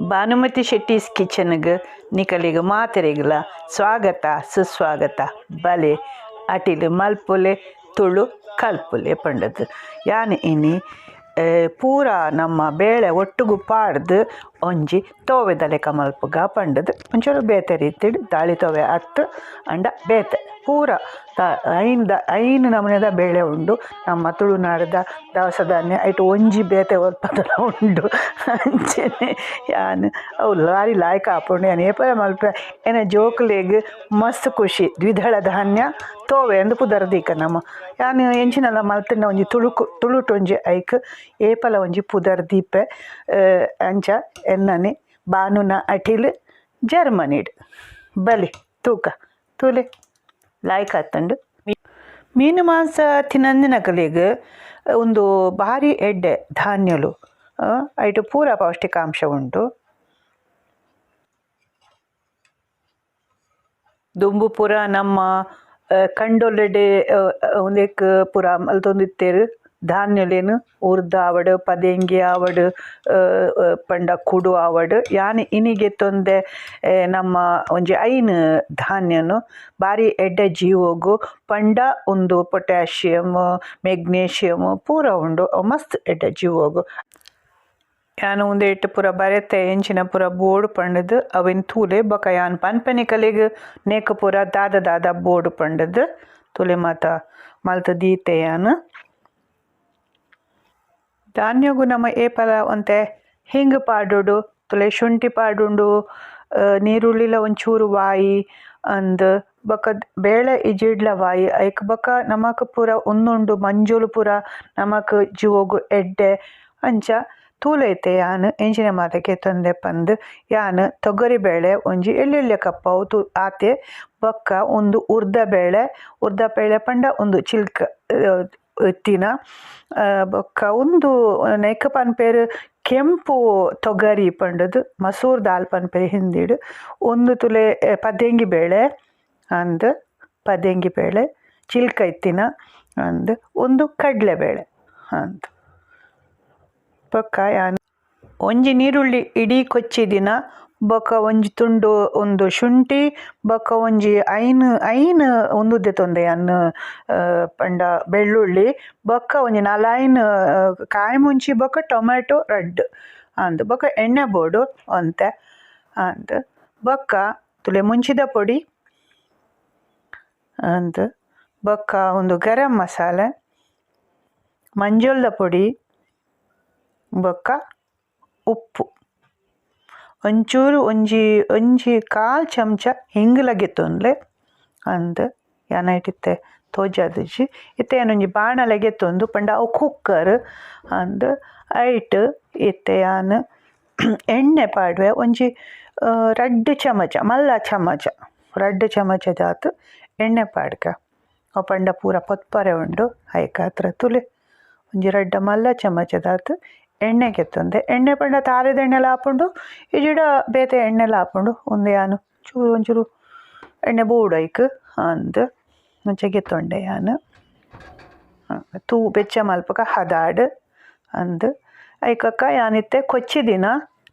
Bhanumati Shetty's ಕಿಚನ್ಗೆ ನಿಕಲಿಗೆ ಮಾತೆರೆಗ್ಲ ಸ್ವಾಗತ ಸುಸ್ವಾಗತ. ಬಲೆ ಅಟಿಲು ಮಲ್ಪುಲೆ ತುಳು ಕಲ್ಪುಲೆ ಪಂಡದು ಯಾನ್ ಇನಿ ಪೂರ ನಮ್ಮ ಬೇಳೆ ಒಟ್ಟುಗು ಪಾಡ್ದು ಒಂಜಿ ತೋವೆದ ಲೆಕ್ಕ ಮಲ್ಪುಗ ಪಂಡದು ಒಂಚೂರು ಬೇತೆ ರೀತಿಡ್ ದಾಳಿ ತೋವೆ ಅತ್ತು ಅಂಡ ಬೇತೆ ಪೂರ ಐನ್ ನಮೂನೆದ ಬೇಳೆ ಉಂಡು ನಮ್ಮ ತುಳುನಾಡದ ದವಸ ಧಾನ್ಯ ಐಟ್ ಒಂಜಿ ಬೇತೆ ಒಲ್ಪದಲ ಉಂಡು ಅಂಚನೆ ಯಾನ್ ಅವು ಲಾರಿ ಲಾಯ್ಕ ಆಪುಂಡು ಯಾನ್ ಏಪಲ ಮಲ್ಪೆ ಎನ್ನ ಜೋಕುಲೆಗ್ ಮಸ್ತ್ ಖುಷಿ ದ್ವಿದಳ ಧಾನ್ಯ ತೋವೆ ಅಂದ್ ಪುದರ್ ದೀಕ ನಮ್ಮ ಯಾನ್ ಎಂಚಿನಲ ಮಲ್ತುಂಡ ಒಂಜಿ ತುಳುಕು ತುಳುಟು ಒಂಜಿ ಐಕ್ ಏಪಲ ಒಂಜಿ ಪುದರ್ ದೀಪೆ ಅಂಚ ಎನ್ನನೆ ಬಾನುನ ಅಟಿಲ್ ಜರ್ಮನಿಡ್ ಬಲಿ ತೂಕ ತೂಲೆ ಲಾಯ್ಕ್ ಆತುಂಡು. ಮೀನು ಮಾಂಸ ತಿನಂದಿನಕಲೆಗ್ ಒಂದು ಭಾರಿ ಎಡ್ಡೆ ಧಾನ್ಯಲು ಐಟ್ ಪೂರ ಪೌಷ್ಟಿಕಾಂಶ ಉಂಡು. ದುಂಬು ಪೂರ ನಮ್ಮ ಕಂಡೊಲೆಡೆ ಉಂದೆಕ್ ಪೂರ ಮಲ್ತೊಂದಿತ್ತೆರ್ ಧಾನ್ಯಲೆನ್ ಉರ್ದು ಆವಡ್ ಪದೆಂಗಿ ಆವಡ್ ಪಂಡ ಕುಡು ಆವಡ್ ಯಾನ್ ಇನಿಗೆ ತೊಂದೆ ನಮ್ಮ ಒಂಜಿ ಐನ್ ಧಾನ್ಯನು ಬಾರಿ ಎಡ್ಡೆ ಜೀವೊಗು ಪಂಡ ಉಂದು ಪೊಟ್ಯಾಷಿಯಮ್ ಮೆಗ್ನೀಷಿಯಮ್ ಪೂರ ಉಂಡು ಮಸ್ತ್ ಎಡ್ಡೆ ಜೀವೊಗು. ಯಾನ್ ಉಂದೆಟ್ ಪೂರ ಬರೆತೆ ಎಂಚಿನ ಪೂರ ಬೋಡು ಪಂಡದು ಅವೆನ್ ತೂಲೆ ಬೊಕ ಯಾನ್ ಪನ್ಪೆನಿಕಲೆಗ್ ನೇಕ್ ಪೂರ ದಾದ ದಾದ ಬೋಡು ಪಂಡದು ತೂಲೆ ಮಾತ ಮಲ್ತ್ ದೀತೆ ಯಾನ್. ಧಾನ್ಯಗು ನಮ ಏಪಲ ಒಂತೆ ಹಿಂಗ್ ಪಾಡೊಡು ತುಲೆ ಶುಂಠಿ ಪಾಡುಂಡು ನೀರುಳ್ಳಿಲ ಒಂಚೂರು ವಾಯಿ ಅಂದ್ ಬೊಕ ಬೇಳೆ ಇಜಿಡ್ಲ ವಾಯಿ ಐಕ್ ಬೊಕ ನಮಕ್ ಪೂರ ಉಂದುಂಡು ಮಂಜೊಲು ಪೂರ ನಮಕ್ ಜೀವೊಗು ಎಡ್ಡೆ ಅಂಚ ತೂಲೈತೆ ಯಾನ್ ಎಂಚಿನ ಮಾತ ಕೆತ್ತೊಂದೆ ಪಂದ್ ಯಾನ್ ತೊಗರಿ ಬೇಳೆ ಒಂಜಿ ಎಲ್ಯ ಕಪ್ ಅವು ಆತೆ ಬೊಕ್ಕ ಉಂದು ಉರ್ದ ಬೇಳೆ ಉರ್ದ ಬೇಳೆ ಪಂಡ ಉಂದು ಚಿಲ್ಕ ಇತ್ತಿನ ಬೊಕ್ಕ ಉಂದು ನೆಕ್ ಪನ್ಪೆರ್ ಕೆಂಪು ತೊಗರಿ ಪಂಡದು ಮಸೂರ್ ದಾಲ್ ಪನ್ಪೆರ್ ಹಿಂದಿಡ್ ಉಂದು ತುಲೆ ಪದೆಂಗಿ ಬೇಳೆ ಅಂದ್ ಪದೆಂಗಿ ಬೇಳೆ ಚಿಲ್ಕ ಇತ್ತಿನ ಅಂದ್ ಉಂದು ಕಡಲೆ ಬೇಳೆ ಅಂದ್ ಬೊಕ್ಕ ಯಾನ್ ಒಂಜಿ ನೀರುಳ್ಳಿ ಇಡೀ ಕೊಚ್ಚಿದಿನ ಬೊಕ್ಕ ಒಂಜಿ ತುಂಡು ಒಂದು ಶುಂಠಿ ಬೊಕ್ಕ ಒಂಜಿ ಐನ್ ಐನ್ ಉಂದು ದೆತೊಂದೆ ಯಾನ್ ಪಂಡ ಬೆಳ್ಳುಳ್ಳಿ ಬೊಕ್ಕ ಒಂಜಿ ನಾಲೈನ್ ಕಾಯಿ ಮುಂಚಿ ಬೊಕ್ಕ ಟೊಮೆಟೊ ರಡ್ಡ್ ಅಂದ್ ಬೊಕ್ಕ ಎಣ್ಣೆ ಬೋಡು ಒಂತೆ ಅಂದ್ ಬೊಕ್ಕ ತುಲೆ ಮುಂಚಿದ ಪೊಡಿ ಅಂದ್ ಬೊಕ್ಕ ಒಂದು ಗರಂ ಮಸಾಲೆ ಮಂಜೊಲ್ದ ಪೊಡಿ ಬೊಕ್ಕ ಉಪ್ಪು ಒಂಚೂರು ಒಂಜಿ ಒಂಜಿ ಕಾಲ್ ಚಮಚ ಹಿಂಗ್ಲ ಗೆತ್ತೊನ್ಲೆ ಅಂದ್ ಯಾನ್ ಐಟ್ ಇತ್ತೆ ತೋಜಾದಿಜಿ ಇತ್ತೆ ಯಾನ್ ಒಂಜಿ ಬಾಣಲೆ ಗೆತ್ತೊಂದು ಪಂಡ ಅವು ಕುಕ್ಕರ್ ಅಂದ್ ಐಟ್ ಇತ್ತೆ ಯಾನ್ ಎಣ್ಣೆ ಪಾಡುವೆ ಒಂಜಿ ರಡ್ಡ್ ಚಮಚ ಮಲ್ಲ ಚಮಚ ರಡ್ಡ್ ಚಮಚದಾತ್ ಎಣ್ಣೆ ಪಾಡ್ಕ ಅವು ಪಂಡ ಪೂರ ಪೊತ್ಪರೆ ಉಂಡು ಐಕಾತ್ರ ತುಲೆ ಒಂಜಿ ರಡ್ಡ್ ಮಲ್ಲ ಚಮಚದಾತ್ ಎಣ್ಣೆ ಗೆತ್ತೊಂದೆ ಎಣ್ಣೆ ಪಂಡ ತಾರೆದ ಎಣ್ಣೆಲ ಆಪುಂಡು ಇಜಿಡ ಬೇತೆ ಎಣ್ಣೆಲ ಆಪುಂಡು ಉಂದು ಯಾನ್ ಚೂರು ಒಂಚೂರು ಎಣ್ಣೆ ಬೋಡು ಐಕ್ ಅಂದ್ ಅಂಚ ಗೆತ್ತೊಂಡೆ ಯಾನ್. ತೂ ಬೆಚ್ಚ ಮಲ್ಪಕ ಹದಾಡ್ ಅಂದ್ ಐಕಕ್ಕ ಯಾನ್ ಇತ್ತೆ ಕೊಚ್ಚಿದಿನ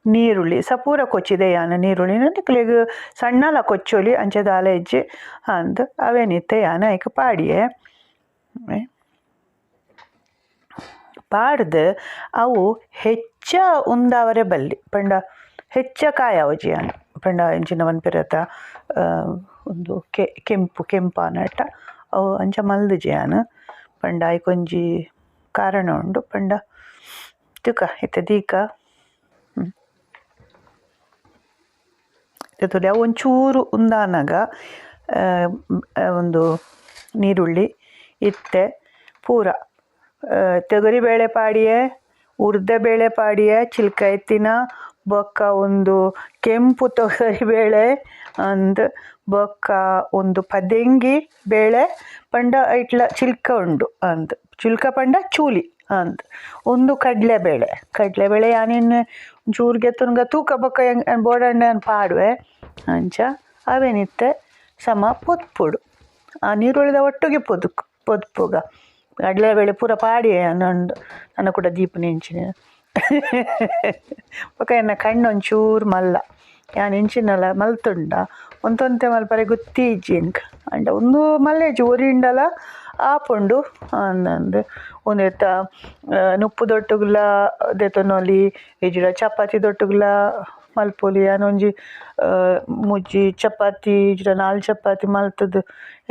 ನೀರುಳ್ಳಿ ಸಪೂರ ಕೊಚ್ಚಿದೆ ಯಾನ್ ನೀರುಳ್ಳಿ ನಿಕ್ಲೆಗ್ ಸಣ್ಣಲ ಕೊಚ್ಚೊಲಿ ಅಂಚ ದಾಲ ಇಜ್ಜಿ ಅಂದ್ ಅವೇನಿತ್ತೆ ಯಾನ್ ಐಕ್ ಪಾಡಿಯೆ ಪಾಡ್ದು ಅವು ಹೆಚ್ಚ ಉಂದಾವರೆ ಬಲ್ಲಿ ಪಂಡ ಹೆಚ್ಚ ಕಾಯಾವಜಿ ಯಾನ್ ಪಂಡ ಎಂಚಿನ ಪನ್ಪೆರತ ಉಂದು ಕೆಂಪು ಕೆಂಪಾನಟ ಅವು ಅಂಚ ಮಲ್ದಿಜಿ ಯಾನ್ ಪಂಡ ಐಕ್ ಒಂಜಿ ಕಾರಣ ಉಂಡು ಪಂಡ ತುಕ ಇತ್ತೆ ದೀಕ ಇತ್ತೆ ಅವು ಒಂಚೂರು ಉಂದಾನಗ ಒಂದು ನೀರುಳ್ಳಿ ಇತ್ತೆ ಪೂರ ತೊಗರಿ ಬೇಳೆ ಪಾಡಿಯೆ ಉರ್ದ ಬೇಳೆ ಪಾಡಿಯೆ ಚಿಲ್ಕ ಇತ್ತಿನ ಬೊಕ್ಕ ಒಂದು ಕೆಂಪು ತೊಗರಿ ಬೇಳೆ ಅಂದ್ ಬೊಕ್ಕ ಒಂದು ಪದೆಂಗಿ ಬೇಳೆ ಪಂಡ ಐಟ್ಲ ಚಿಲ್ಕ ಉಂಡು ಅಂದ್ ಚಿಲ್ಕ ಪಂಡ ಚೂಲಿ ಅಂದ್ ಒಂದು ಕಡಲೆಬೇಳೆ ಕಡಲೆಬೇಳೆ ಯಾನಿನ್ ಒಂಚೂರು ಗೆತ್ತೊನ್ಗ ತೂಕ ಬೊಕ್ಕ ಬೋಡಂಡ ಯಾನ್ ಪಾಡುವೆ ಅಂಚ ಅವೇನಿತ್ತೆ ಸಮ ಪೊತ್ಪೊಡು ಆ ನೀರುಳ್ಳಿದ ಒಟ್ಟುಗೆ ಪೊದ್ಪುಗ ಕಡಲೆಬೇಳೆ ಪೂರ ಪಾಡಿಯೆ ಯಾನ್ ನನ ಕೂಡ ದೀಪುನಿ ಇಂಚಿನ ಬೊಕ ಎನ್ನ ಕಣ್ಣು ಒಂಚೂರು ಮಲ್ಲ ಯಾನ್ ಇಂಚಿನಲ ಮಲ್ತುಂಡ ಒಂತೊಂತೆ ಮಲ್ಪರೆ ಗೊತ್ತಿ ಇಜ್ಜಿ ಎಂಕ್ ಆಂಡ ಉಂದು ಮಲ್ಲೆಜ್ಜಿ ಒರಿಂಡಲ ಆಪುಂಡು ಅಂದಂದು ಉಂದೆತ ನುಪ್ಪುದೊಟ್ಟುಗುಲ ದೆತೊನೊಲಿ ಇಜ್ಜಿಡ ಚಪಾತಿ ದೊಟ್ಟುಗುಲ ಮಲ್ಪೊಲಿ ಯಾನ್ ಒಂಜಿ ಮೂಜಿ ಚಪಾತಿ ಇಜ್ಜಿಡ 4 ಚಪಾತಿ ಮಲ್ತುದು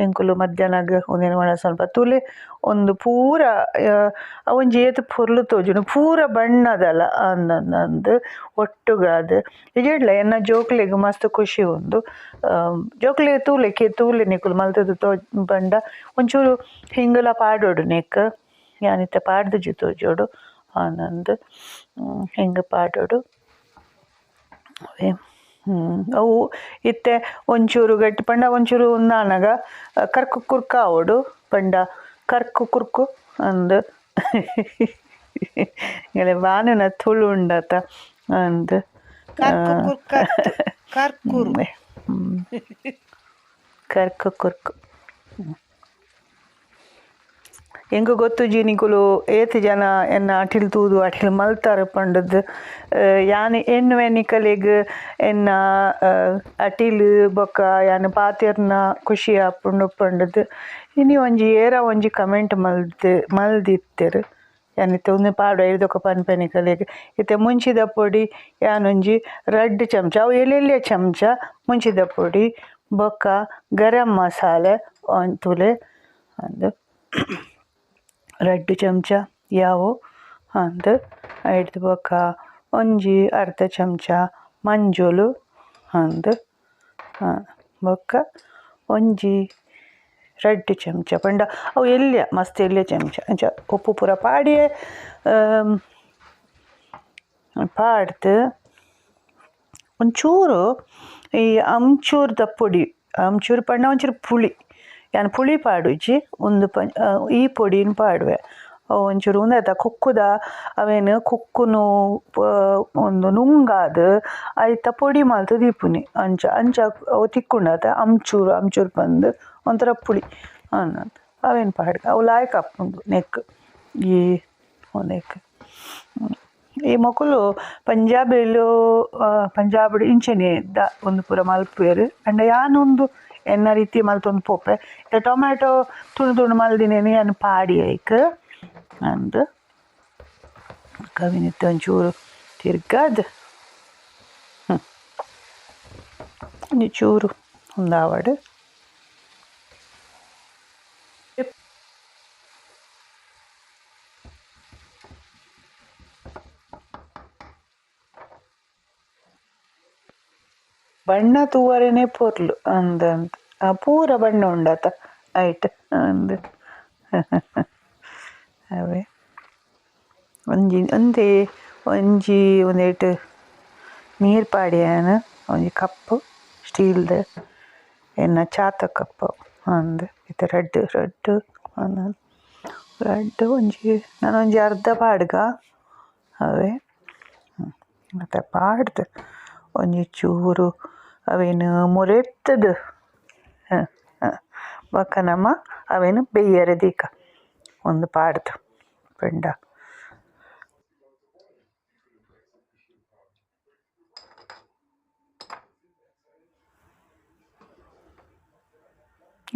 ಎಂಕುಲು ಮಧ್ಯಾಹ್ನಗ್ ಉಂದೆನ್ ವನಸ್ ಮಲ್ಪ ತೂಲೆ ಉಂದು ಪೂರ ಅವೊಂಜಿ ಏತ್ ಪೊರ್ಲು ತೋಜುಂಡು ಪೂರ ಬಣ್ಣದಲ ಅಂದಂದು ಒಟ್ಟುಗಾದ್ ಇಜ್ಜಿಡ್ಲ ಎನ್ನ ಜೋಕ್ಲೆಗ್ ಮಸ್ತ್ ಖುಷಿ ಉಂಡು ಜೋಕ್ಲೆಗ್ ತೂಲೆ ತೂಲೆ ನಿಕುಲು ಮಲ್ತುದು ಪಂಡ ಒಂಚೂರು ಹಿಂಗುಲ ಪಾಡೊಡು ನೆಕ್ ಯಾನ್ ಇತ್ತೆ ಪಾಡ್ದಿಜಿ ತೋಜೊಡು ಆನಂದ್ ಹಿಂಗ್ ಪಾಡೊಡು ಅವೇ ಅವು ಇತ್ತೆ ಒಂಚೂರು ಗಟ್ಟಿ ಪಂಡ ಒಂಚೂರು ಉಂದಾನಗ ಕರ್ಕು ಕುರ್ಕ ಆವೊಡು ಪಂಡ ಕರ್ಕು ಕುರ್ಕು ಅಂದ್ ಎಂಗಲೆ ಬಾನುನ ತುಳು ಉಂಡತ ಅಂದ್ ಕರ್ಕು ಕುರ್ಕತ್ತು ಕರ್ಕುರು ಕರ್ಕು ಕುರ್ಕು ಎಂಕ್ ಗೊತ್ತುಜಿ ನಿಕುಲು ಏತ್ ಜನ ಎನ್ನ ಅಟಿಲ್ ತೂದು ಅಟಿಲ್ ಮಲ್ತಾರ್ ಪಂಡುದು ಯಾನ್ ಎನ್ನುವೆ ನಿಕಲೆಗ್ ಎನ್ನ ಅಟಿಲ್ ಬೊಕ್ಕ ಯಾನ್ ಪಾತೆರ್ನ ಖುಷಿ ಆಪುಂಡು ಪಂಡುದು ಇನಿ ಒಂಜಿ ಏರ ಒಂಜಿ ಕಮೆಂಟ್ ಮಲ್ದಿತ್ತೆರ್ ಯಾನ್ ಇತ್ತೆ ಉಂದು ಪಾಡುವೆ ಐರ್ದೊಕ ಪನ್ಪೆ ನಿಕಲೆಗ್ ಇತ್ತೆ ಮುಂಚಿದ ಪೊಡಿ ಯಾನೊಂಜಿ 2 ಚಮಚ ಅವು ಎಲ್ಲೆಲ್ಯ ಚಮಚ ಮುಂಚಿದ ಪೊಡಿ ಬೊಕ್ಕ ಗರಂ ಮಸಾಲೆ ತೂಲೆ ಅಂದ್ 2 ಚಮಚ ಯಾವು ಅಂದ್ ಐಡ್ದ್ ಬೊಕ್ಕ ಒಂಜಿ ಅರ್ಧ ಚಮಚ ಮಂಜೊಲು ಅಂದ್ ಬೊಕ್ಕ ಒಂಜಿ 2 ಚಮಚ ಪಂಡ ಅವು ಎಲ್ಯ ಮಸ್ತ್ ಎಲ್ಯ ಚಮಚ ಅಂಚ ಉಪ್ಪು ಪೂರ ಪಾಡಿಯೇ ಪಾಡ್ದ್ ಒಂಚೂರು ಈ ಅಮ್ಚೂರ್ದ ಪೊಡಿ ಅಮ್ಚೂರು ಪಂಡ ಒಂಚೂರು ಪುಳಿ ಯಾನ್ ಪುಳಿ ಪಾಡುಜಿ ಉಂದು ಈ ಪೊಡಿನ್ ಪಾಡುವೆ ಒಂಚೂರು ಉಂದೆತ ಕುಕ್ಕುದ ಅವೇನು ಕುಕ್ಕುನು ಉಂದು ನುಂಗಾದ್ ಐತ ಪೊಡಿ ಮಲ್ತ್ ದೀಪುನಿ ಅಂಚ ಅಂಚ ಅವು ತಿಕ್ಕುಂಡತ ಅಮ್ಚೂರು ಅಮ್ಚೂರು ಪಂದ್ ಒಂಥರ ಪುಳಿ ಅವೇನು ಪಾಡ್ಗ ಅವು ಲಾಯ್ಕ್ ಆಪುಂಡು ನೆಕ್ ಈ ಉಂದೆಕ್ ಈ ಮೊಕುಲು ಪಂಜಾಬಿಲು ಪಂಜಾಬಿಡ್ ಇಂಚೆನೆ ದ ಉಂದು ಪೂರ ಮಲ್ಪುವೆರ್ ಆಂಡ ಯಾನ್ ಉಂದು ಎನ್ನ ರೀತಿ ಮಲ್ತೊಂದು ಪೋಪೆ ಇತ್ತೆ ಟೊಮೆಟೊ ತುಂಡು ತುಂಡು ಮಲ್ದಿನೇನು ಯಾನ್ ಪಾಡಿ ಐಕ್ ಅಂದ್ ಕವಿನಿತ್ತೆ ಒಂಚೂರು ತಿರ್ಗಾದ್ ಒಂಜಿ ಚೂರು ಉಂದಾವಡ್ ಬಣ್ಣ ತೂವರೆನೆ ಪೊರ್ಲು ಅಂದಂದ್ ಆ ಪೂರ ಬಣ್ಣ ಉಂಡತ ಐಟ್ ಅಂದ್ ಅವೇ ಒಂಜಿ ಒಂದೇ ಒಂಜಿ ಒಂದೇಟ್ ನೀರ್ ಪಾಡ್ಯಾನ ಒಂಜಿ ಕಪ್ ಸ್ಟೀಲ್ದ ಎನ್ನ ಚಾತ ಕಪ್ ಅಂದ್ ಇತ್ತೆ ರಡ್ಡ್ ರಡ್ಡ್ ರಡ್ಡ್ ಒಂಜಿ ನನೊಂಜಿ ಅರ್ಧ ಪಾಡ್ಗ ಅವೇ ಅತ ಪಾಡ್ದ್ ಒಂಜಿ ಚೂರು ಅವೇನು ಮುರೆತ್ತುದು ಬೊಕ್ಕ ನಮ ಅವೇನು ಬೇಯರೆ ದೀಕ ಉಂದು ಪಾಡ್ದ್ ಪಂಡ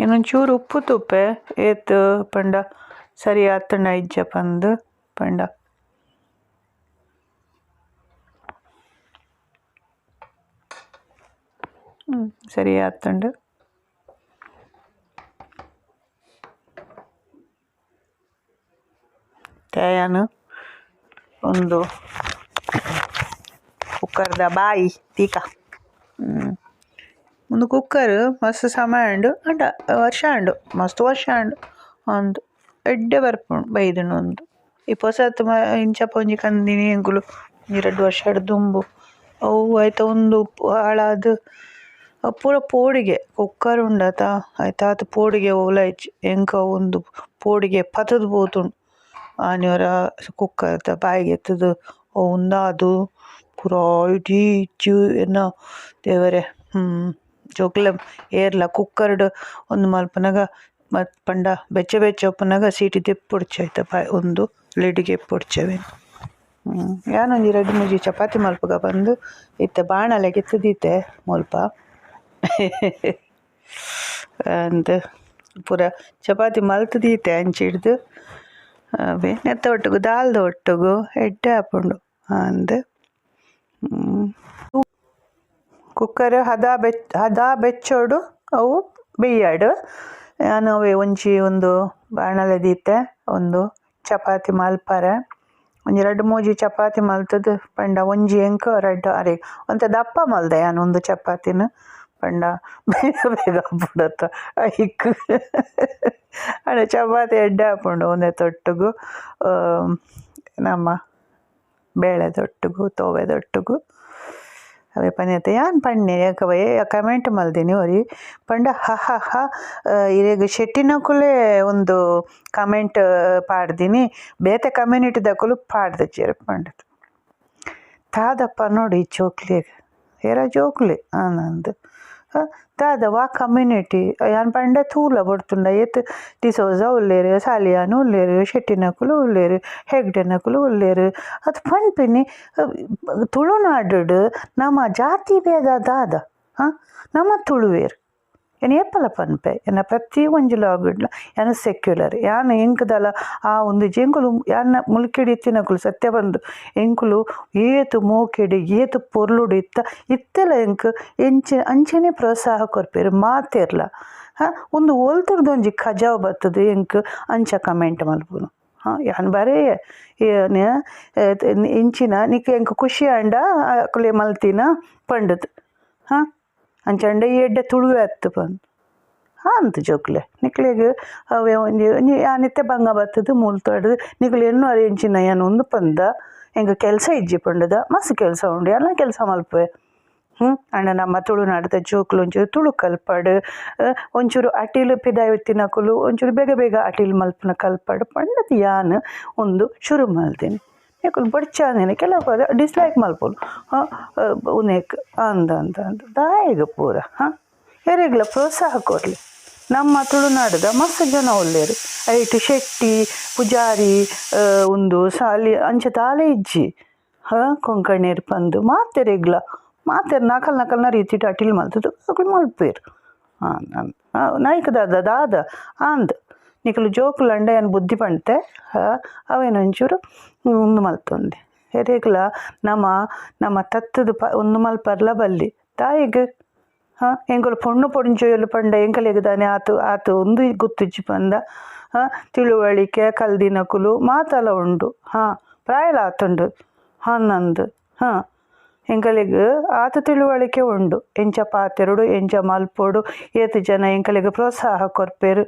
ಇನ್ನೊಂಚೂರು ಉಪ್ಪು ತೂಪೆ ಏತ್ ಪಂಡ ಸರಿ ಆತುಂಡ ಇಜ್ಜ ಪಂದ್ ಪಂಡ ಸರಿ ಆತುಂಡು ತಯಾನು ಒಂದು ಕುಕ್ಕರ್ದ ಬಾಯಿ ತೀಕ ಒಂದು ಕುಕ್ಕರ್ ಮಸ್ತ್ ಸಮಯ ಉಂಡು ಅಂಡ ವರ್ಷ ಉಂಡು ಮಸ್ತ್ ವರ್ಷ ಉಂಡು ಒಂದು ಎಡ್ಡೆ ಬರ್ಪುಂಡು ಬೈದುಂಡು ಒಂದು ಈ ಪೊಸತ್ ಇಂಚಪ ಒಂಜಿ ಕಂದಿನಿ ಎಂಕುಲು ಒಂಜಿ 2 ವರ್ಷ ದುಂಬು ಅವು ಐತ ಒಂದು ಹಾಳಾದ್ ಪೂರ ಪೋಡಿಗೆ ಕುಕ್ಕರ್ ಉಂಡತ ಐತಾತ್ ಪೋಡಿಗೆ ಓಲ ಇಜ್ಜಿ ಎಂಕ ಉಂದು ಪೋಡಿಗೆ ಪತುದು ಪೋತುಂಡು ಆನಿಯೊರ ಕುಕ್ಕರ್ದ ಬಾಯಿಗೆ ಎತ್ತುದು ಅವು ಉಂದಾದು ಪೂರ ಇಡೀ ಎನ್ನ ದೇವರೇ ಜೋಕ್ಲೆ ಏರ್ಲ ಕುಕ್ಕರ್ಡ್ ಉಂದು ಮಲ್ಪುನಗ ಮತ್ ಪಂಡ ಬೆಚ್ಚ ಬೆಚ್ಚ ಉಪ್ಪುನಗ ಸೀಟಿ ದೆಪ್ಪೊಡ್ಚಿ ಐತ ಬಾಯ್ ಉಂದು ಲಿಡ್ಗ್ ಎಪ್ಪೊಡ್ಚಿ ಅವೆನ್. ಯಾನೊಂಜಿ ರಡ್ಡ್ ಮೂಜಿ ಚಪಾತಿ ಮಲ್ಪುಗ ಬಂದು ಇತ್ತೆ ಬಾಣಲೆಗ್ ತುದೀತೆ ಮುಲ್ಪ ಅಂದ್ ಪೂರ ಚಪಾತಿ ಮಲ್ತ್ ದೀತೆ ಅಂಚಿಡ್ದ್ ಅವೇ ನೆತ್ತ ಒಟ್ಟುಗು ದಾಲ್ದ ಒಟ್ಟುಗು ಎಡ್ಡೆ ಆಪುಂಡು ಅಂದ್. ಕುಕ್ಕರ್ ಹದ ಹದ ಬೆಚ್ಚೋಡು ಅವು ಬೇಯ್ಯಾಡು. ಯಾನ್ ಅವೇ ಒಂಜಿ ಒಂದು ಬಾಣಲೆ ದೀತೆ ಒಂದು ಚಪಾತಿ ಮಲ್ಪರೆ ಒಂಜಿ ರಡ್ಡ್ ಮೂಜಿ ಚಪಾತಿ ಮಲ್ತುದು ಪಂಡ ಒಂಜಿ ಎಂಕ್ ರಡ್ಡ್ ಅರೆಗ್ ಒಂತೆ ದಪ್ಪ ಮಲ್ದೆ ಯಾನ್ ಒಂದು ಚಪಾತಿನ್ ಪಂಡ ಬೇಗ ಬೇಗ ಆಪುಂಡತ್ತ ಐಕ್. ಆಂಡ ಚಪಾತಿ ಎಡ್ಡೆ ಆಪುಂಡು ಉಂದೆತ ಒಟ್ಟುಗು ನಮ್ಮ ಬೇಳೆದೊಟ್ಟುಗು ತೋವೆದೊಟ್ಟುಗು. ಅವೇ ಪನ್ಯತೆ ಯಾನ್ ಪನ್ನೆ ಯಾಕವೇ ಕಮೆಂಟ್ ಮಲ್ದಿನಿ ಒರಿ ಪಂಡ ಹ ಹ ಹ ಇರೆಗ್ ಶೆಟ್ಟಿನಕುಲೇ ಒಂದು ಕಮೆಂಟ್ ಪಾಡ್ದಿನಿ ಬೇತೆ ಕಮ್ಯುನಿಟಿದಕುಲು ಪಾಡ್ದಿಜೆರ್ ಪಂಡುದು. ದಾದಪ್ಪ ನೋಡಿ ಜೋಕ್ಲೆಗ್ ಏರ ಜೋಕ್ಲೆ ಆನಂದ್ ದಾದ ವಾ ಕಮ್ಯುನಿಟಿ ಯಾನ್ ಪಂಡ ತೂಲ ಬೊಡ್ತುಂಡ ಏತ್ ಡಿಸೋಜ ಉಲ್ಲೆರ್ ಸಾಲಿಯಾನ್ ಉಲ್ಲೆರ್ ಶೆಟ್ಟಿನಕುಲು ಉಲ್ಲೆರ್ ಹೆಗ್ಡೆನಕುಲು ಉಲ್ಲೆರ್ ಅತ್ ಪನ್ಪಿನಿ. ತುಳುನಾಡು ನಮ ಜಾತಿ ಭೇದ ದಾದ ನಮ ತುಳುವೆರ್ ಯಾನ್ ಏಪಲ ಪನ್ಪೆ ಎನ್ನ ಪ್ರತಿ ಒಂಜಿ ಲಾಗ್ಡ್ಲ ಯಾನ್ ಸೆಕ್ಯುಲರ್ ಯಾನ್ ಎಂಕುದಲ ಆ ಒಂದು ಎಂಕುಲು ಯಾನ್ ಮುಲ್ಕಿಡ್ ಇತ್ತಿನಕುಲು ಸತ್ಯ ಬಂದು ಎಂಕುಲು ಏತ್ ಮೋಕೆಡ್ ಏತ್ ಪೊರ್ಲುಡು ಇತ್ತ ಇತ್ತೆಲ ಎಂಕ್ ಎಂಚ ಅಂಚನೆ ಪ್ರೋತ್ಸಾಹ ಕೊರ್ಪೆರ್ ಮಾತೆರ್ಲ. ಉಂದು ಒಲ್ತುರ್ದು ಒಂಜಿ ಕಜಾವ್ ಬತ್ತುದು ಎಂಕ್ ಅಂಚ ಕಮೆಂಟ್ ಮಲ್ಪುನು. ಯಾನ್ ಬರೆಯೆ ಇಂಚಿನ ನಿಕ್ ಎಂಕ್ ಖುಷಿ ಆಂಡ ಅಕುಲೆ ಮಲ್ತಿನ ಪಂಡುದು. ಅಂಚಂಡ ಈ ಎಡ್ಡೆ ತುಳುವೆ ಅತ್ತು ಪಂದ್ ಅಂತ್ ಜೋಕುಲೆ ನಿಕ್ಲೆಗ್ ಅವೇ ಒಂಜಿ ಯಾನ್ ಇತ್ತೆ ಬಂಗ ಬತ್ತುದು ಮೂಲ್ತೋಡು ನಿಕುಲು ಎನ್ನುವರ್ ಎಂಚಿನ ಯಾನ್ ಉಂದು ಪಂದ ಎಂಕ್ ಕೆಲಸ ಇಜ್ಜಿ ಪಂಡುದ ಮಸ್ತ್ ಕೆಲಸ ಉಂಡು ಯಾನ್ಲ ಕೆಲಸ ಮಲ್ಪುವೆ. ಆಂಡ ನಮ್ಮ ತುಳುನಾಡುದ ಜೋಕುಲು ಒಂಚೂರು ತುಳು ಕಲ್ಪಡ್ ಒಂಚೂರು ಅಟಿಲ್ ಪಿದಾಯಿ ಇತ್ತಿನಕುಲು ಒಂಚೂರು ಬೇಗ ಬೇಗ ಅಟಿಲ್ ಮಲ್ಪುನ ಕಲ್ಪಡ್ ಪಂಡುದು ಯಾನ್ ಉಂದು ಶುರು ಮಲ್ದಿನಿ. ನಿಕುಲು ಬೊಡ್ಚಾಂದಿನಿ ಕೆಲವು ಡಿಸ್ಲೈಕ್ ಮಲ್ಪೊಲು ಉಂದೆಕ್ ಅಂದ್ ಅಂದ್ ಅಂದ್ ದಾಯೆಗ್ ಪೂರ ಎರೆಗ್ಲ ಪ್ರೋತ್ಸಾಹ ಕೊರ್ಲೆ. ನಮ್ಮ ತುಳುನಾಡುದ ಮಸ್ತ್ ಜನ ಉಲ್ಲೆರ್ ಐಟ್ ಶೆಟ್ಟಿ ಪೂಜಾರಿ ಉಂದು ಸಾಲಿ ಅಂಚ ದಾಲ ಇಜ್ಜಿ. ಕೊಂಕಣೆರ್ ಪಂದ್ ಮಾತೆರೆಗ್ಲ ಮಾತೆರ್ ನಕಲ್ ನಕಲ್ನ ರೀತಿಡ್ ಅಟಿಲ್ ಮಲ್ತುದು ಅಕುಲು ಮಲ್ಪುವೆರ್. ನಾಯ್ಕ ದಾದ ದಾದ ಅಂದ್ ನಿಕುಲು ಜೋಕುಲಂಡ ಯಾನ್ ಬುದ್ಧಿ ಪಂತೆ ಅವೇನ್ ಒಂಚೂರು ಉಂದು ಮಲ್ತೊಂದೆ. ಎರೆಗ್ಲ ನಮ ನಮ್ಮ ತತ್ತುದು ಉಂದು ಮಲ್ಪರ್ಲ ಬಲ್ಲಿ ದಾಯೆಗ್. ಎಂಕುಲು ಪೊಣ್ಣು ಪೊಂಜೋವುಲು ಪಂಡ ಎಂಕಲೆಗ್ ದಾನೆ ಆತು ಆತು ಉಂದು ಗೊತ್ತುಜ್ಜಿ ಪಂದ ತಿಳುವಳಿಕೆ ಕಲ್ದಿನಕುಲು ಮಾತಲ ಉಂಡು. ಪ್ರಾಯಲ ಆತುಂಡು ಹನ್ನೊಂದು. ಎಂಕಲೆಗ್ ಆತ ತಿಳುವಳಿಕೆ ಉಂಡು ಎಂಚ ಪಾತೆರೊಡು ಎಂಚ ಮಲ್ಪೊಡು ಏತ್ ಜನ ಎಂಕಲೆಗ್ ಪ್ರೋತ್ಸಾಹ ಕೊರ್ಪೆರ್.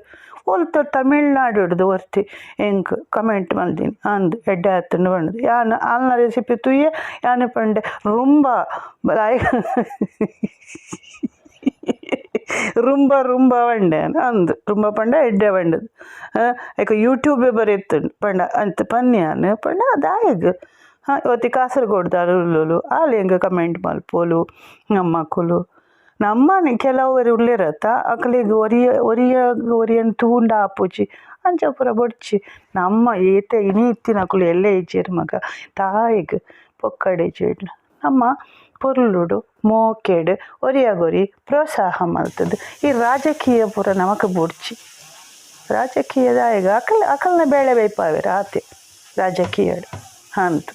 ಒಲ್ತ ತಮಿಳ್ನಾಡುಡ್ದು ಒರ್ತಿ ಎಂಕ್ ಕಮೆಂಟ್ ಮಲ್ದಿನಿ ಅಂದ್ ಎಡ್ಡೆ ಆತುಂಡು ಪಂಡುದು. ಯಾನ್ ಆಲ್ನ ರೆಸಿಪಿ ತೂಯೆ ಯಾನ್ ಪಂಡೆ ರುಂಬ ರುಂಬ ರುಂಬ ಪಂಡೆ ಅಂದ್ ರುಂಬ ಪಂಡ ಎಡ್ಡೆ ಪಂಡುದು. ಐಕ್ ಯೂಟ್ಯೂಬೇ ಬರೆತ್ತುಂಡು ಪಂಡ ಅಂತ್ ಪನ್ನೆ ಯಾನ್ ಪಂಡ ದಾಯೆಗ್. ಒರ್ತಿ ಕಾಸರಗೋಡ್ದಾಲ್ ಉಲ್ಲೊಲು ಆಲ್ ಎಂಕ್ ಕಮೆಂಟ್ ಮಲ್ಪೊಲು. ನಮ್ಮಕುಲು ನಮ್ಮನೆ ಕೆಲವೆರ್ ಉಲ್ಲೆರತ್ತ ಅಕಲೆಗ್ ಒರಿಯ ಒರಿಯ ಒರಿಯನ್ ತೂಂಡ ಆಪುಜಿ ಅಂಚ ಪೂರ ಬೊಡ್ಚಿ. ನಮ್ಮ ಏತೆ ಇನಿ ಇತ್ತಿನಕುಲು ಎಲ್ಲೆ ಇಜ್ಜೆರ್ ಮಗ ದಾಯೆಗ್ ಪೊಕ್ಕಡೆ ಇಜ್ಜಿಡ ನಮ್ಮ ಪೊರ್ಲುಡು ಮೋಕೆಡ್ ಒರಿಯಗೊರಿ ಪ್ರೋತ್ಸಾಹ ಮಲ್ತುದು ಈ ರಾಜಕೀಯ ಪೂರ ನಮಕ್ ಬೊಡ್ಚಿ. ರಾಜಕೀಯ ದಾಯೆಗ್ ಅಕಲ್ ಅಕಲ್ನ ಬೇಳೆ ಬೇಯ್ಪಾವೆರ್ ಆತೆ ರಾಜಕೀಯಡ್ ಅಂತ್.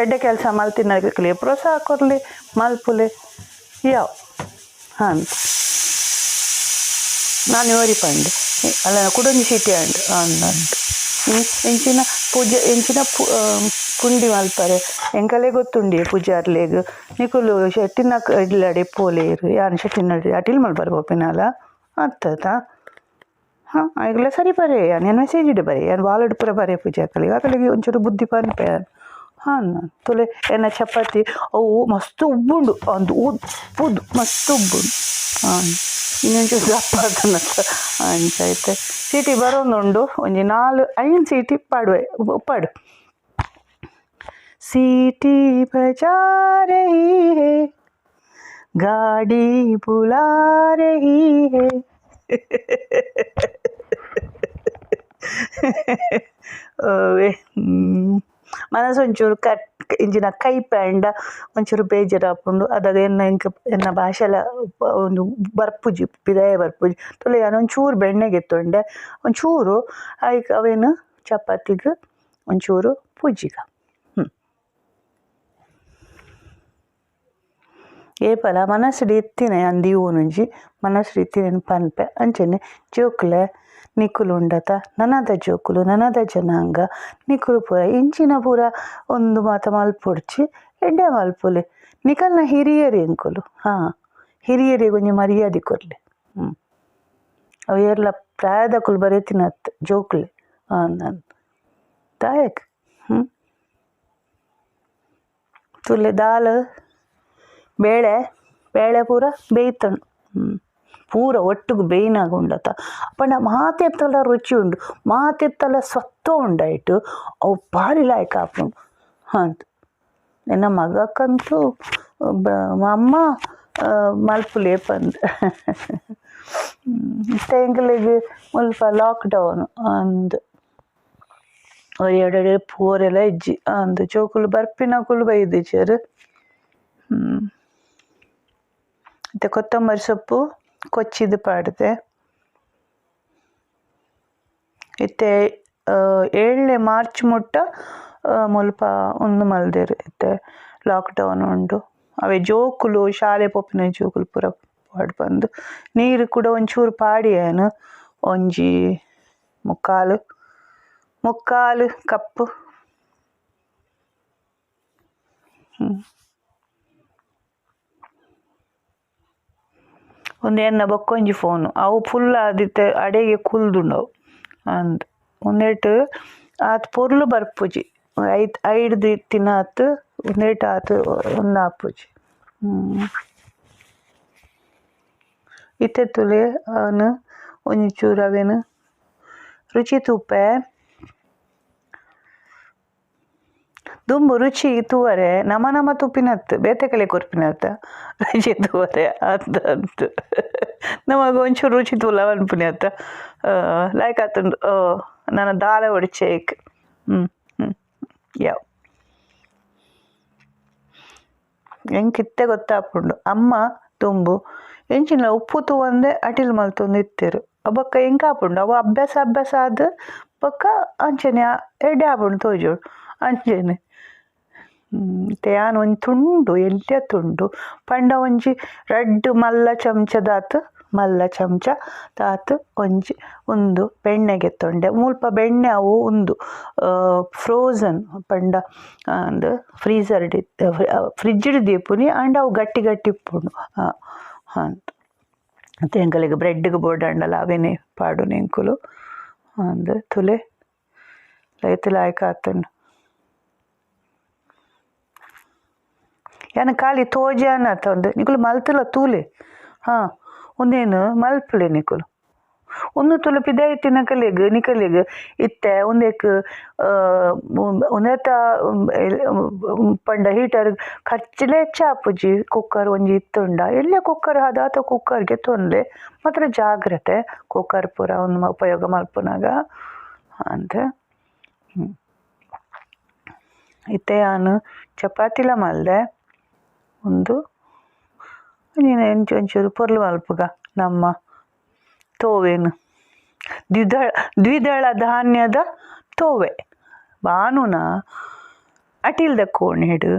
ಎಡ್ಡೆ ಕೆಲಸ ಮಲ್ತಿನಕ್ಲೆ ಪ್ರೋತ್ಸಾಹ ಕೊರ್ಲೆ ಮಲ್ಪುಲೆ ಯಾವ್ ಅಂತ್. ನಾನ್ ಒರಿ ಪಂಡೆ ಅಲ್ಲ ಕುಡೊಂಜಿ ಸೀಟಿ ಆಂಡ್ ಅಂದ್ ಅಂದ್. ಎಂಚಿನ ಪೂಜೆ ಎಂಚಿನ ಪುಂಡಿ ಮಲ್ಪರೆ ಎಂಕಲೆ ಗೊತ್ತುಂಡೆ ಪೂಜಾರ್ಲೆಗ್ ನಿಕುಲು ಶೆಟ್ಟಿನ ಇಲ್ಲಡೆ ಪೋಲೇರ್ ಯಾನ್ ಶೆಟ್ಟಿನ ಅಟಿಲ್ ಮಲ್ಪರೆ ಪೋಪಿನಲ ಅತ್ತತ. ಐಗ್ಲ ಸರಿ ಬರೆ ಯಾನ್ ಯಾನ್ ಮೆಸೇಜ್ಡ್ ಬರೆ ಯಾನ್ ವಾಲಡ್ ಪೂರ ಬರೆ ಪೂಜೆ ಅಕಲೆಗ್ ಅಕಲೆಗ್ ಒಂಚೂರು ಬುದ್ಧಿ ಪನ್ಪೆ ಯಾನ್. ತುಲೆ ಎನ್ನ ಚಪಾತಿ ಅವು ಮಸ್ತ್ ಉಬ್ಬುಂಡು ಅಂದ್ ಉಪ್ಪುದು ಮಸ್ತ್ ಉಬ್ಬುಂಡು. ಇನ್ನೊಂಚೂರು ದಪ್ಪ ಆತುಂಡತ್ತ ಅಂಚ ಇತ್ತೆ ಸೀಟಿ ಬರೋಂದುಂಡು ಒಂಜಿ 4 5 ಸೀಟಿ ಪಾಡುವೆ ಉಪ್ಪಾಡು. सीटी बजा रही है गाड़ी बुला रही है. ಮನಸ್ಸು ಒಂಚೂರು ಇಂಚಿನ ಕೈಪೆ ಆಂಡ ಒಂಚೂರು ಬೇಜಾರಾಪುಂಡು ಅದಾಗ ಎನ್ನ ಎಂಕ್ ಎನ್ನ ಭಾಷೆಲ ಒಂದು ಬರ್ಪುಜಿ ಪಿದಾಯ ಬರ್ಪುಜಿ ತೂಲೆ ಯಾನ್ ಒಂಚೂರು ಬೆಣ್ಣೆ ಗೆತ್ತೊಂಡೆ ಒಂಚೂರು ಐಕ್ ಅವೇನು ಚಪಾತಿಗ್ ಒಂಚೂರು ಪೂಜಿಗ. ಏಪಲ ಮನಸ್ಸುಡು ಇತ್ತಿನ ಯಾನ್ ದೀವೊನುಂಜಿ ಮನಸ್ಸುಡು ಇತ್ತಿನ ಪನ್ಪೆ ಅಂಚನೆ ಜೋಕುಲೆ ನಿಕುಲು ಉಂಡತ ನನದ ಜೋಕುಲು ನನದ ಜನಾಂಗ ನಿಕುಲು ಪೂರ ಇಂಚಿನ ಪೂರ ಉಂದು ಮಾತ ಮಲ್ಪೊಡ್ಚಿ ಎಡ್ಡೆ ಮಲ್ಪೊಲಿ ನಿಕಲ್ನ ಹಿರಿಯರು ಎಂಕುಲು ಹಾಂ ಹಿರಿಯರಿಗೆ ಒಂಜಿ ಮರ್ಯಾದೆ ಕೊರ್ಲೆ. ಅವು ಏರ್ಲ ಪ್ರಾಯದಕುಲು ಬರೆತಿನತ್ ಜೋಕುಲೆ ಅಂದ್ ದಾಯೆಗ್. ತೂಲೆ ದಾಲ್ ಬೇಳೆ ಬೇಳೆ ಪೂರ ಬೇಯ್ತುಂಡು. ಪೂರ ಒಟ್ಟುಗು ಬೇಯ್ನಾಗ ಉಂಡತ ಪಂಡ ಮಾತೆತ್ತಲ ರುಚಿ ಉಂಡು ಮಾತೆತ್ತಲ ಸತ್ವ ಉಂಡು ಐಟ್ ಅವು ಬಾರಿ ಲಾಯ್ಕ್ ಆಪುಂಡು. ಅಂದ್ ಎನ್ನ ಮಗಕ್ಕಂತೂ ಅಮ್ಮ ಮಲ್ಪುಲೆ ಪಂದ್. ಇತ್ತೆ ಎಂಕ್ಲೆಗ್ ಮುಲ್ಪ ಲಾಕ್ಡೌನ್ ಅಂದ್ ಒರಿಯಡ ಪೋರೆಲ ಇಜ್ಜಿ ಅಂದ್ ಜೋಕುಲು ಬರ್ಪಿನಕುಲು ಬೈದಿಜೆರ್. ಇತ್ತೆ ಕೊತ್ತಂಬರಿ ಸೊಪ್ಪು ಕೊಚ್ಚಿದ್ ಪಾಡ್ದೆ. ಇತ್ತೆ 7 ಮಾರ್ಚ್ ಮುಟ್ಟ ಮುಲ್ಪ ಉಂದು ಮಲ್ದೆರ್ ಇತ್ತೆ ಲಾಕ್ಡೌನ್ ಉಂಡು. ಅವೇ ಜೋಕುಲು ಶಾಲೆ ಪೋಪಿನ ಜೋಕುಲು ಪೂರ ಪಾಡ್ ಪಂದ್ ನೀರು ಕೂಡ ಒಂಚೂರು ಪಾಡಿಯೆನ್ ಒಂಜಿ ಮುಕ್ಕಾಲು ಮುಕ್ಕಾಲು ಕಪ್ಪು. ಉಂದು ಎನ್ನ ಬೊಕ್ಕೊಂಜಿ ಫೋನು ಅವು ಫುಲ್ ಆದಿತ್ತೆ ಅಡೆಗೆ ಕುಲ್ದುಂಡು ಅವು ಅಂದ್ ಉಂದೆಟ್ ಆತ್ ಪೊರ್ಲು ಬರ್ಪುಜಿ ಐತ್ ಐಡ್ದ್ ಇತ್ತಿನಾತ್ ಉಂದೆಟ್ ಆತ್ ಉಂದು ಆಪುಜಿ. ಇತ್ತೆ ತೂಲೆ ಆನ್ ಒಂಚೂರು ಅವೆನ್ ರುಚಿ ತೂಪೆ ದುಂಬು ರುಚಿ ತೂವರೆ ನಮ ನಮ ತೂಪಿನತ್ ಬೇತೆ ಕಲೆ ಕೊರ್ಪಿನತ್ತ ರುಚಿ ತೂವರೆ ಅಂದ್ ಅಂದ್ ನಮಗ್ ಒಂಚೂರು ರುಚಿ ತೂಲ ಪನ್ಪುನಿ ಅತ್ತ ಲಾಯ್ಕ್ ಆತುಂಡು ನನ ದಾಲ ಒಡಿಚೆ ಐಕ್. ಯಾವ್ ಎಂಕ್ ಇತ್ತೆ ಗೊತ್ತಾಪುಂಡು ಅಮ್ಮ ದುಂಬು ಎಂಚಿನ ಉಪ್ಪು ತೂವಂದೆ ಅಟಿಲ್ ಮಲ್ತೊಂದು ಇತ್ತೆರ್ ಬೊಕ್ಕ ಎಂಕ್ ಆಪುಂಡು ಅವು ಅಭ್ಯಾಸ ಅಭ್ಯಾಸ ಆದ್ ಬೊಕ್ಕ ಅಂಚನೆ ಎಡ್ಡೆ ಆಪುಂಡು ತೋಜೊಡು ಅಂಚನೆ. ಇತ್ತೆ ಯಾನ್ ಒಂಜಿ ತುಂಡು ಎಲ್ಯ ತುಂಡು ಪಂಡ ಒಂಜಿ ರಡ್ಡ್ ಮಲ್ಲ ಚಮಚದಾತ್ ಮಲ್ಲ ಚಮಚ ದಾತ್ ಒಂಜಿ ಉಂದು ಬೆಣ್ಣೆ ಗೆತ್ತೊಂಡೆ. ಮುಲ್ಪ ಬೆಣ್ಣೆ ಅವು ಉಂದು ಫ್ರೋಸನ್ ಪಂಡ ಅಂದ್ ಫ್ರೀಸರ್ ಫ್ರಿಜ್ಡ್ ದೀಪುನಿ ಆಂಡ ಅವು ಗಟ್ಟಿ ಗಟ್ಟಿ ಇಪ್ಪುಂಡು. ಅಂದ್ ಇತ್ತೆ ಎಂಕಲೆಗ್ ಬ್ರೆಡ್ಗ್ ಬೋಡಾಂಡಲ ಅವೆನೆ ಪಾಡುನಿ ಎಂಕುಲು ಅಂದ್ ತೂಲೆ ಲೈತ್ ಲಾಯ್ಕ್ ಆತುಂಡು. ಯಾನ್ ಖಾಲಿ ತೋಜಾನತ ಉಂದು ನಿಕುಲು ಮಲ್ತುಲ ತೂಲೆ ಹಾಂ ಉಂದೇನು ಮಲ್ಪುಲೆ ನಿಕುಲು ಉಂದು ತುಲು ಪಿದಯಿ ಇತ್ತಿನಕಲೆಗ್ ನಿಕಲೆಗ್ ಇತ್ತೆ ಉಂದೆಕ್ ಉಂದೆತ ಪಂಡ ಹೀಟರ್ ಖರ್ಚುಲ ಹೆಚ್ಚ ಆಪುಜಿ ಕುಕ್ಕರ್ ಒಂಜಿ ಇತ್ತುಂಡ ಎಲ್ಯ ಕುಕ್ಕರ್ ದಾತ ಕುಕ್ಕರ್ ಗೆತೊನ್ಲೆ ಮಾತ್ರ ಜಾಗ್ರತೆ ಕುಕ್ಕರ್ ಪೂರ ಉಂದು ಉಪಯೋಗ ಮಲ್ಪುನಗ ಅಂದ್. ಇತ್ತೆ ಯಾನ್ ಚಪಾತಿಲ ಮಲ್ದೆ ಉಂದು ಒಂಚೂರು ಪೊರ್ಲು ಮಲ್ಪುಗ ನಮ್ಮ ತೋವೆನ್ ದ್ವಿದಳ ಧಾನ್ಯದ ತೋವೆ ಬಾನುನ ಅಟಿಲ್ದ ಕೋಣೆಡ್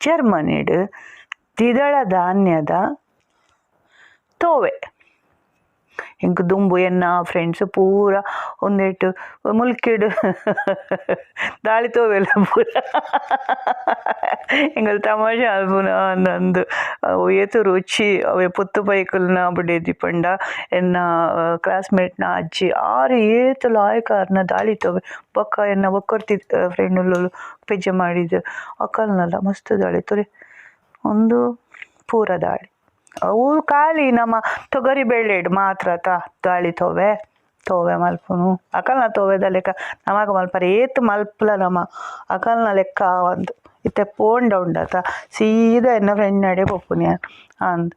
ಜರ್ಮನಿಡ್ ದ್ವಿದಳ ಧಾನ್ಯದ ತೋವೆ. ಎಂಕ್ ದುಂಬು ಎನ್ನ ಫ್ರೆಂಡ್ಸ್ ಪೂರ ಉಂದೆಟ್ ಮುಲ್ಕಿಡ್ ದಾಳಿ ತೋವೆಲ ಪೂರ ಎಂಕುಲು ತಮಾಷೆ ಮಲ್ಪುನ ಅಂದ್ ಅವು ಏತ್ ರುಚಿ ಅವೆ ಪೊತ್ತು ಪೈಕುಲ್ನ ಬುಡೆದಿ ಪಂಡ ಎನ್ನ ಕ್ಲಾಸ್ಮೇಟ್ನ ಅಜ್ಜಿ ಆರ್ ಏತ್ ಲಾಯ್ಕ್ ಆರ್ನ ದಾಳಿ ತೋವೆ. ಬೊಕ್ಕ ಎನ್ನ ಬೊಕ್ಕೊರ್ತಿ ಫ್ರೆಂಡ್ ಉಲ್ಲೊಲು ಪೆಜ್ಜೆ ಮಾಡಿದ್ ಅಕಲ್ನಲ ಮಸ್ತ್ ದಾಳಿ ತೂಲೆ ಉಂದು ಪೂರ ದಾಳಿ ಅವು ಖಾಲಿ ನಮ್ಮ ತೊಗರಿ ಬೇಳೆಡ್ ಮಾತ್ರ ತಾ ದಾಳಿ ತೋವೆ ತೋವೆ ಮಲ್ಪುನು ಅಕಲ್ನ ತೋವೆದ ಲೆಕ್ಕ ನಮಕ್ ಮಲ್ಪರೆ ಏತ್ ಮಲ್ಪುಲ ನಮ ಅಕಲ್ನ ಲೆಕ್ಕ ಆವಂದ್. ಇತ್ತೆ ಪೋಂಡ ಉಂಡತ ಸೀದಾ ಎನ್ನ ಫ್ರೆಂಡ್ ನಡೆ ಪೋಪುನಿ ಯಾನ್ ಅಂದ್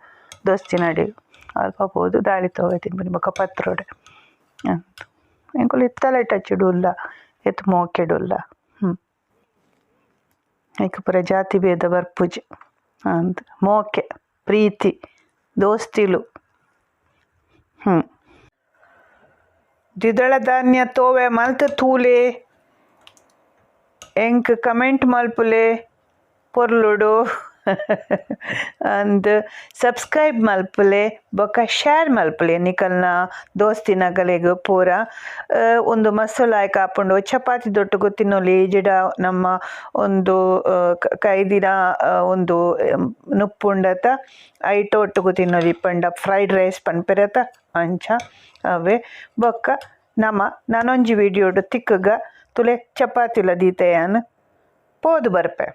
ದೋಸ್ತಿನಡೆ ಅಲ್ಪ ಪೋದು ದಾಳಿ ತೋವೆ ತಿನ್ಪುನಿ ಬೊಕ್ಕ ಪತ್ರೊಡೆ ಅಂದ್ ಎಂಕುಲು ಇತ್ತಲ ಟಚ್ಡ್ ಉಲ್ಲ ಏತ್ ಮೋಕೆಡ್ ಉಲ್ಲ. ಐಕ್ ಪೂರ ಜಾತಿ ಭೇದ ಬರ್ಪುಜಿ. ಅಂದ್ ಮೋಕೆ ಪ್ರೀತಿ ದೋಸ್ತಿಲು. ದ್ವಿದಳ ಧಾನ್ಯ ತೋವೆ ಮಲ್ತ್ ತೂಲೆ. ಎಂಕ್ ಕಮೆಂಟ್ ಮಲ್ಪುಲೆ ಪೊರ್ಲುಡು. ಅಂದ್ ಸಬ್ಸ್ಕ್ರೈಬ್ ಮಲ್ಪುಲೆ ಬೊಕ ಶೇರ್ ಮಲ್ಪುಲೆ ನಿಕಲ್ನ ದೋಸ್ತಿನಗಲೆಗ್ ಪೂರ. ಉಂದು ಮಸ್ತ್ ಲಾಯ್ಕ್ ಆಪುಂಡು ಚಪಾತಿ ದೊಟ್ಟುಗು ತಿನೊಲಿ ಇಜಿಡ ನಮ್ಮ ಉಂದು ಕೈದಿನ ಉಂದು ನುಪ್ಪು ಉಂಡತ ಐತ ಒಟ್ಟುಗು ತಿನೊಲಿ ಪಂಡ ಫ್ರೈಡ್ ರೈಸ್ ಪನ್ಪೆರತ ಅಂಚ ಅವೇ. ಬೊಕ್ಕ ನಮ ನನೊಂಜಿ ವಿಡಿಯೋಡು ತಿಕ್ಕುಗ ತುಲೆ ಚಪಾತಿಲ ದೀತೆ ಯಾನ್ ಪೋದು ಬರ್ಪೆ.